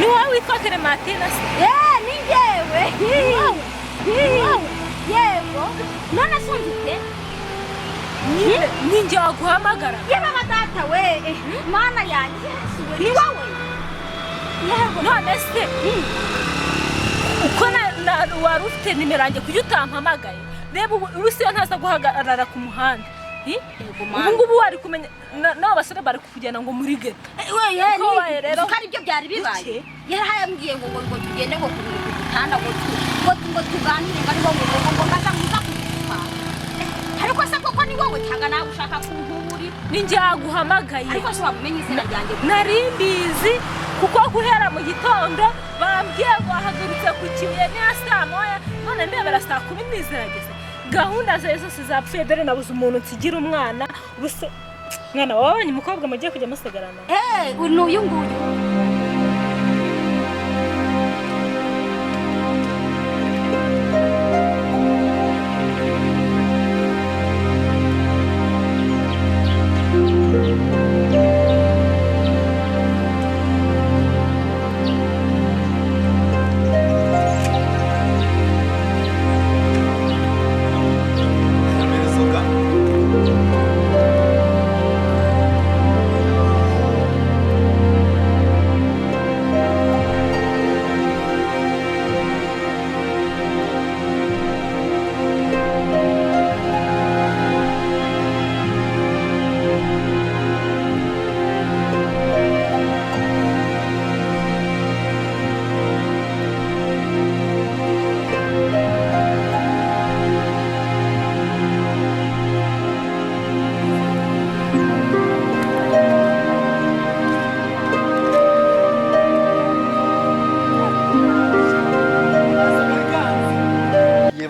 Ni wowe witwa Clementine se? Ni njyewe. Yego. None se unzite? Ni njye waguhamagara. Yewe data we, mana yanjye, ni wowe. Yego. None se uko wari ufite nimero yanjye kuki utampamagaye? Reba ubu si yo ntaza guhagarara ku muhanda. Ubu ngubu wari kumenya n'abo basore bari kukujyana ngo muri ghetto. Rero ko aribyo byari bibaye. Yarahambwiye ngo ngo tugende ngo ku gitanda ngo ngo tuganire ngo ariho ngo ngo ngaza nkuza kugutwara. Ariko se koko ni wowe cyangwa nawe ushaka kunkuburira? Ni njye waguhamagaye. Ariko se wabumenye izina ryanjye? Nari mbizi kuko guhera mu gitondo bambwiye ngo wahagurutse ku Kibuye ni saa moya, none ndebera saa kumi n'izirageze. Gahunda zawe zose zapfuye, dore nabuze umuntu nsigira umwana. Ubuse mwana wabonye umukobwa mugiye kujya musigarana? Ni uyu nguyu.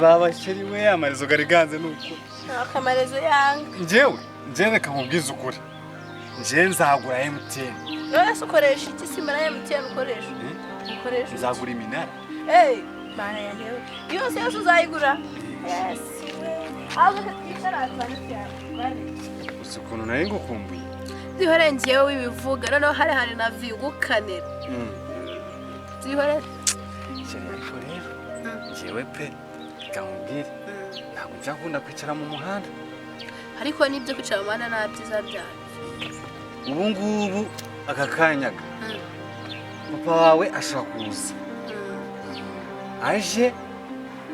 Babasheri we amarezo gariganze nuko akamarezo yanga. Njyewe njye reka nkubwize ukuri, njye nzagura MTN. None se ukoresha iki? Simara MTN ukoresha? Ukoresha nzagura iminara. Mana yanjye yose yose uzayigura? Yes. Aho twicara cyane. Uzi ukuntu nari ngukumbuye? Zihore njyewe wibivuga noneho hari hari na vigukanira. Zihore. Ariko rero njyewe pe nkubwire ntabwo njya nkunda kwicara mu muhanda. Ariko nibyo kwicara mu muhanda nta byiza byabyo. Ubu ngubu aka kanyaga papa wawe ashobora kuza aje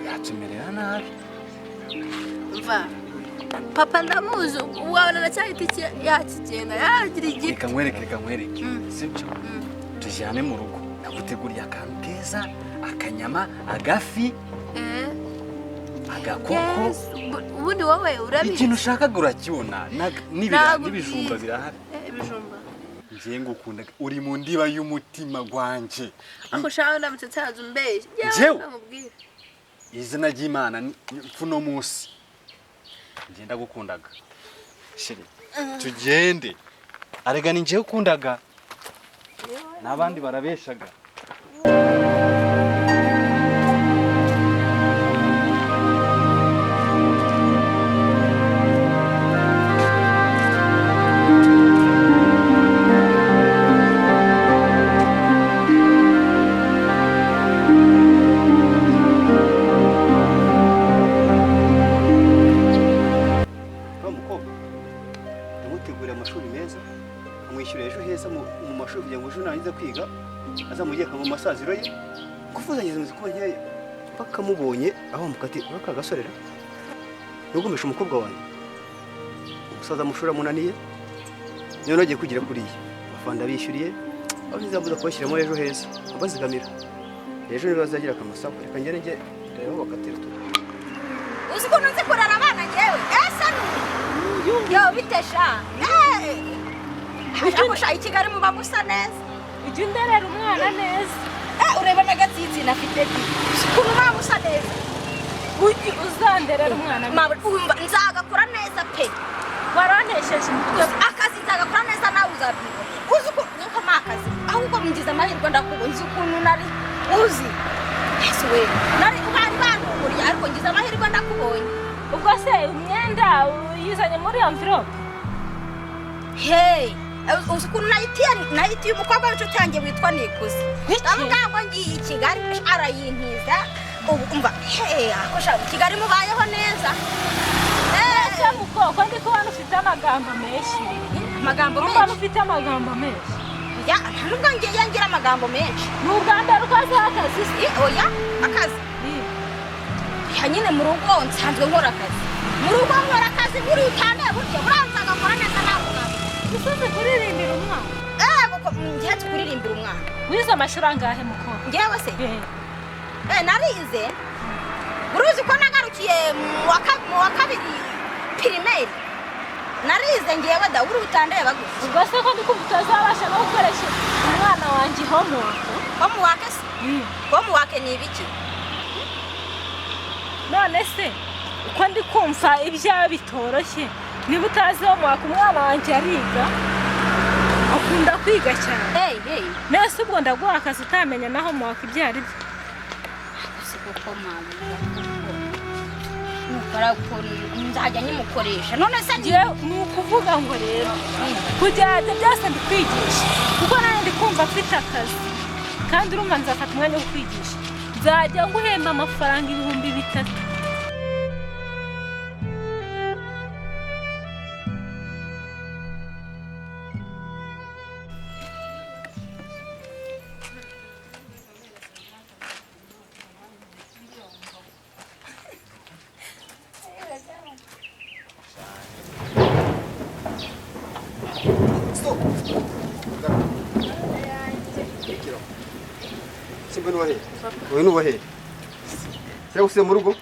yatumerera nabi. Mva papa ndamuzi wabona na cya giti yakigenda yagira igiti. Reka nkwereke, reka nkwereke, sibyo? Tujyane mu rugo naguteguriye akantu keza, akanyama, agafi, agakoko. Ubundi wowe urabizi ikintu ushaka urakibona, n'ibijumba birahari. Ibijumba ngiye ngukunda, uri mu ndiba y'umutima gwanjye. Ako ushaka ndamutse nsanze umbeshye njyewe izina ry'Imana mfuno munsi ngiye ndagukundaga. Sheri tugende, arega ni njyewe ukundaga n'abandi barabeshaga. Azamugiye mu masaziro ye kufuzanyiriza muzi kuba nkeya paka mubonye aho mukati uraka gasorera nugumisha umukobwa wanjye umusaza mushura munaniye niyo nagiye kugira kuriye afanda bishyuriye abizabuza kubashyiramo ejo heza abazigamira ejo niba bazagira akamasa reka ngere nge rero bakatira tu. Uzi ukuntu nzi kurara abana ngewe ese yo bitesha ariko i Kigali muba musa neza. Ujya underera umwana neza. Ureba n'agatsitsi nafite bi ukuntu muba musa neza. Ujye uzanderera umwana neza. Nzagakora neza pe. Warantesheje umutwe. Akazi nzagakora neza nawe uzabyibona. Uzi uko akazi ahubwo ngize amahirwe ndakubona. Uzi ukuntu nari uzi Yesu we nari bari bantuburiye ariko ngize amahirwe ndakubonye. Ubwo se umwenda uyizanye muri envelope? Hey, Uzi ukuntu nayitiye umukobwa w'inshuti yanjye witwa Nikuze. Ndamubwira ngo ngiye i Kigali arayintiza. Ubu umva he akosha Kigali mubayeho neza. Ese mukoko ndi kubona ufite amagambo menshi. Amagambo Mbona menshi. ufite amagambo menshi. Ya nubwo ngiye ngira amagambo menshi. Ni ubwa mbere ukoze akazi se? Oya akazi. Ya nyine mu rugo nsanzwe nkora akazi. Mu rugo nkora akazi buri utane buryo buranza agakora neza ntabwo. Usoze kuririmbira umwana. Kuko ngiye kuririmbira umwana. Wize amashuri angahe mukobwa? Ngewe se? Narize. Uruzi ko nagarukiye mu wa kabiri primaire. Narize ngewe da uri utandeye bagufi. Ubwo se ko ndiko utazabasha no gukoresha umwana wanjye homework? Homework se? Homework ni ibiki? None se uko ndi kumva ibyawe bitoroshye niba utazi homework umwana wanjye ariga akunda kwiga cyane. Nese ubwo ndaguha akazi utamenya na homework ibyo ari byo. Kuko mama nukora nzajya nyimukoresha none se ngiye ni ukuvuga ngo rero kugira ibyo byose ndikwigisha kuko nanjye ndi kumva mfite akazi kandi urumva nzafata umwanya wo kwigisha nzajya nguhemba amafaranga 3000. Uyu ni uwahe? Sira gusize mu rugo?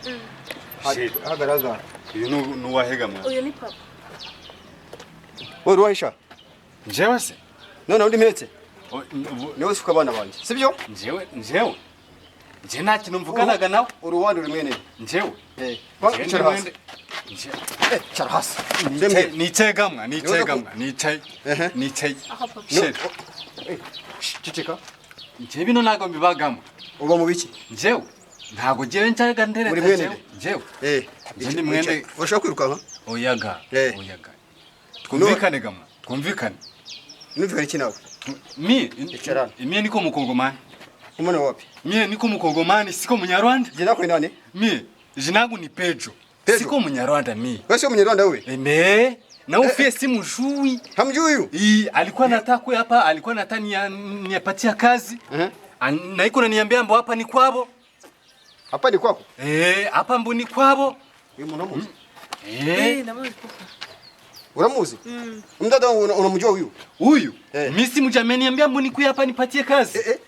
Hagarara. Uyu ni uwahega mwana. Uyu ni papa. Wowe uwahisha? Njyewe se? None undi mpetse? Niwe usuka abana banjye, sibyo? Njyewe? Njye nta kintu mvuganaga nawe. Uri uwandi uri mwene. Njyewe? Icara hasi. Icara hasi. Nicegamwa, nicaye. Ceceka. Njye bino ntabwo mbibagamo. Uba mu biki? Njyewe ntabwo njyewe nshaka ntereta. Muri mwene? Njyewe. Njye ndi mwene. Urashaka kwirukanka? Oyaga. Oyaga. Twumvikane gamwa. Twumvikane. Numvikane iki nawe? Mie mie niko mukongomani. Umwana wapi? Mie niko mukongomani siko munyarwanda. Jina lako ni nani? Mie jina langu ni Pedro. Siko munyarwanda mie. Wewe sio munyarwanda wewe? Me na ufie si mjui. Hamjui huyu? Alikuwa anataka hapa, alikuwa anataka niapatia kazi. Na iko naniambia mbo hapa ni kwabo. Hapa ni kwako? Hapa mbo ni kwabo. Uyu muntu amuzi? Ndamuzi papa. Uramuzi? Mdada unamjua huyu? Huyu? Mimi si mjui, ameniambia mbo ni kwa hapa nipatie kazi.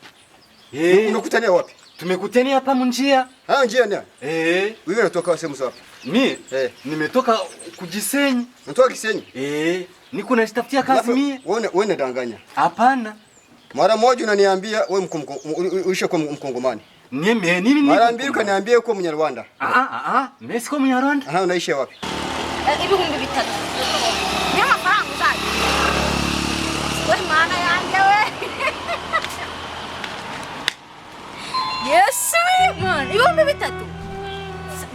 Unakutania wapi? Tumekutania hapa munjia. Ah, njia ni? Wewe unatoka sehemu za wapi? Mimi nimetoka kujisenyi. Unatoka Kisenyi? Niko najitafutia kazi mie. Wewe unadanganya. Hapana. Mara moja unaniambia wewe uishe kwa Mkongomani. Mimi nini? Mara mbili ukaniambia uko Mnyarwanda. Mimi siko Mnyarwanda. Aha, unaishi wapi? 3000. Niyo mafaranga uzaje. We mwana yanjye we. Yesu mwana, 3000.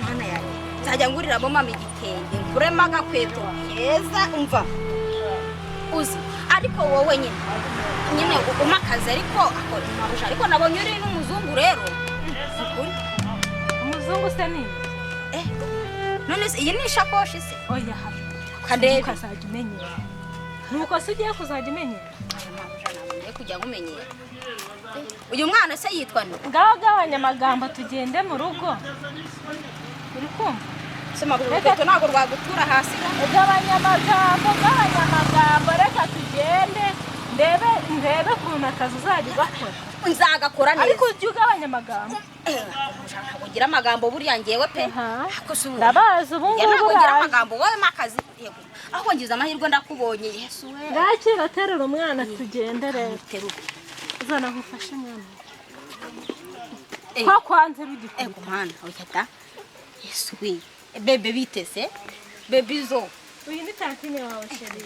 Mwana yanjye. Nzajya nguriramo mama igitenge, nguremo agakweto keza umva. Uzi ariko wowe nyine umakazi ariko akora amarusha ariko nabonye uri n'umuzungu rero. Umuzungu se ni? None se iyi ni ishakoshi se? Oya kandebe. Ukazajya umenyera. Nuko se ugiye kuzajya umenyera? Ngiye kujya nkumenyera. Uyu mwana se yitwa nde? Ngaho gabanya amagambo tugende mu rugo. Uri kumva? Sema urukweto ntabwo rwagutura hasi. Gabanya amagambo reka tugende. Ndebe ukuntu akazi uzajya ugakora. Nzagakora neza. Ariko ujye ugabanya amagambo. Ntabwo ngira amagambo buriya ngewe pe. Ndabazi ubu ngubu ntabwo ngira amagambo wowe makazi. Aho ngize amahirwe ndakubonye Yesu we. Ngakira terera umwana tugende rero. Uzana nkufashe mwana. Kwa kwanze rugikubita. Ego mwana oya da. Yesu we. Bebe bitese. Bebe zo. Uyu ni tantine wawe chérie.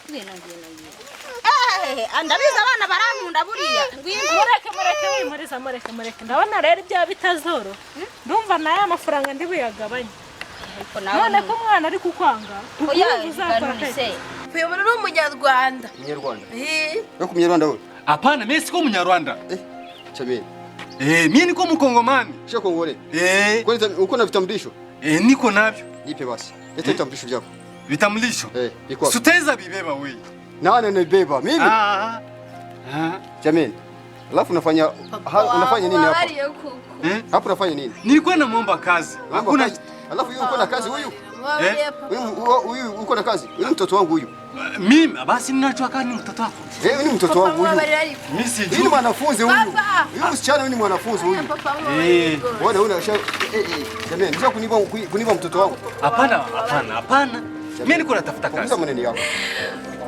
Ngwino. Ndabizi abana barankunda buriya. Mureke wimuriza mureke. Ndabona rero ibya bitazoro. Ndumva naye amafaranga ndi buyagabanye. None ko umwana ari kukwanga. Oya, uzakora se. Papa uyu muntu ni umunyarwanda. Mnyarwanda. Eh. Wewe kumnyarwanda wewe? Hapana, mimi siko Mnyarwanda. Eh, chameni. Eh, mimi niko Mkongomani. Sio Kongole. Eh. Kwani uko na vitambulisho? Eh, niko navyo. Nipe basi. Leta vitambulisho vyako. Vitambulisho? Eh, iko. Suteza bibeba wewe. Nani anabeba? Mimi? Ah. Ah. Jamani. Alafu unafanya unafanya nini hapa? Eh? Hapo unafanya nini? Nilikuwa namuomba kazi. Hakuna. Alafu huyu uko na kazi huyu? Eh? Huyu uko na kazi? Huyu mtoto wangu huyu. Mimi basi ninajua kama ni mtoto wako. Eh, ni mtoto wangu huyu. Mimi sijui. Ni mwanafunzi huyu. Huyu msichana huyu ni mwanafunzi huyu. Eh. Wewe una jamani, unataka kunipa mtoto wangu? Hapana, hapana, hapana. Mimi niko natafuta kazi. Punguza maneno yako.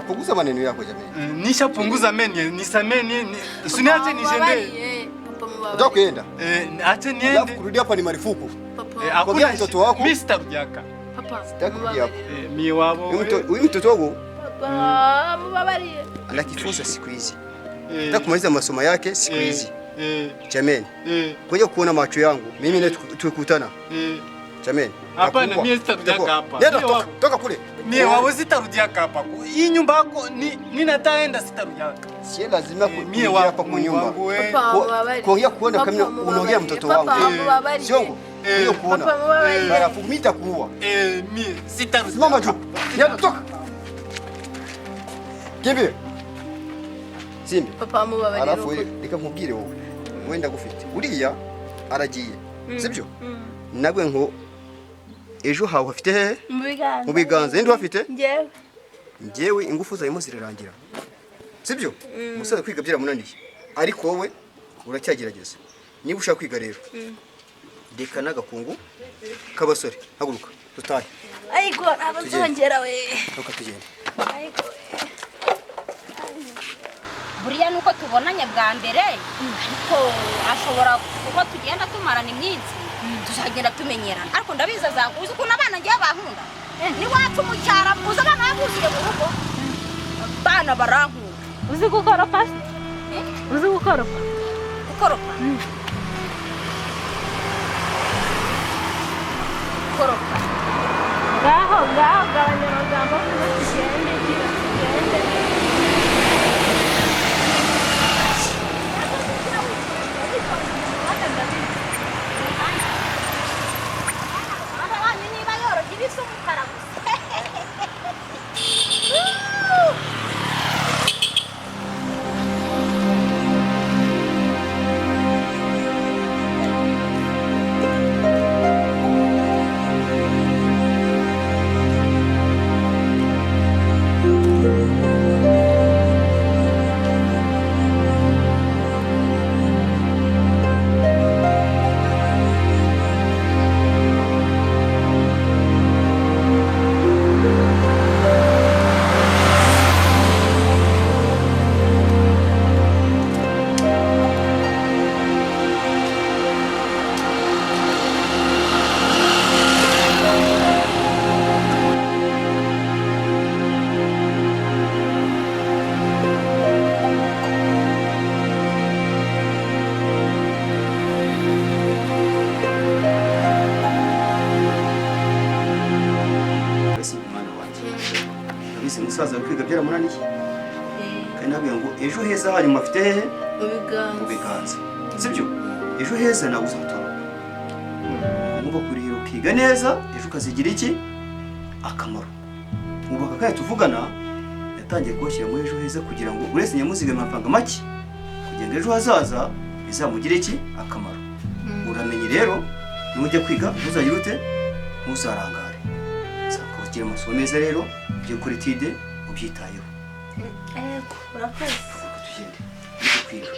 Punguza maneno yako jamani. Nishapunguza meni, nisameni, usiniache nijende. Unataka kuenda? Eh, acha niende. Alafu kurudi hapa ni marufuku. Eh, hakuna mtoto wako. Mimi sitarudiaka. Papa. Sitaki kurudi hapa. Eh, mimi wabo. Huyu mtoto wangu. Papa, mubabariye. Anakifunza siku hizi. Nataka kumaliza masomo yake siku hizi. Jamani. Ngoja kuona macho yangu. Mimi na tukutana. Jamani. Hapana, mimi sitarudiaka hapa. Nenda toka kule. Mimi wao sitarudiaka hapa. Hii nyumba yako ni nataenda sitarudiaka. Si lazima kuja hapa kwa nyumba. Kuongea kuona kama unaongea mtoto wangu. Sio hiyo kuona. Halafu mimi nitakuua. Mimi sitarudia. Simama juu. Nenda toka. Kimbia. Simbi. Papa mubabariye. Halafu reka wowe. Wenda gufite. Uriya aragiye. Sibyo? Nabwe ngo ejo hawe hafite hehe? Mu biganza. Ninde wafite? Njyewe. Njyewe ingufu zarimo zirarangira. Sibyo? Musaza kwiga byaramunaniye. Ariko wowe uracyagerageza. Niba ushaka kwiga rero. Reka n'agakungu k'abasore. Haguruka dutahe. Ariko abazongera we. Reka tugende. Ariko buriya nuko tubonanye bwa mbere ariko ashobora kuko tugenda tumarana iminsi tuzagenda tumenyerana ariko ndabizi azakuza ukuntu abana ngiye bankunda ni wacu mu cyaro uzi abana babuzuye mu rugo abana barankunda. Uzi gukoropa? Uzi gukoropa? Gukoropa? Gukoropa. Ngaho ngaho gabanya amagambo tugende tugende. Musaza kwiga byaramunaniye. Kandi nabwiye ngo ejo heza hanyuma afite hehe? Mu biganza. Sibyo? Ejo heza nawe uzatoroka. Ugomba kurihira ukiga neza, ejo ukazigira iki? Akamaro. Ubu aka kanya tuvugana yatangiye kubashyira muri ejo heza kugira ngo uretse nyamuzigama amafaranga make kugira ngo ejo hazaza bizamugire iki? Akamaro. Uramenye rero nujya kwiga ntuzagire ute? Ntuzarangare. Uzakugira amasomo meza rero ugiye kuri tide ubyitayeho. Ego, urakoze. Tugende. Ujye kwiga.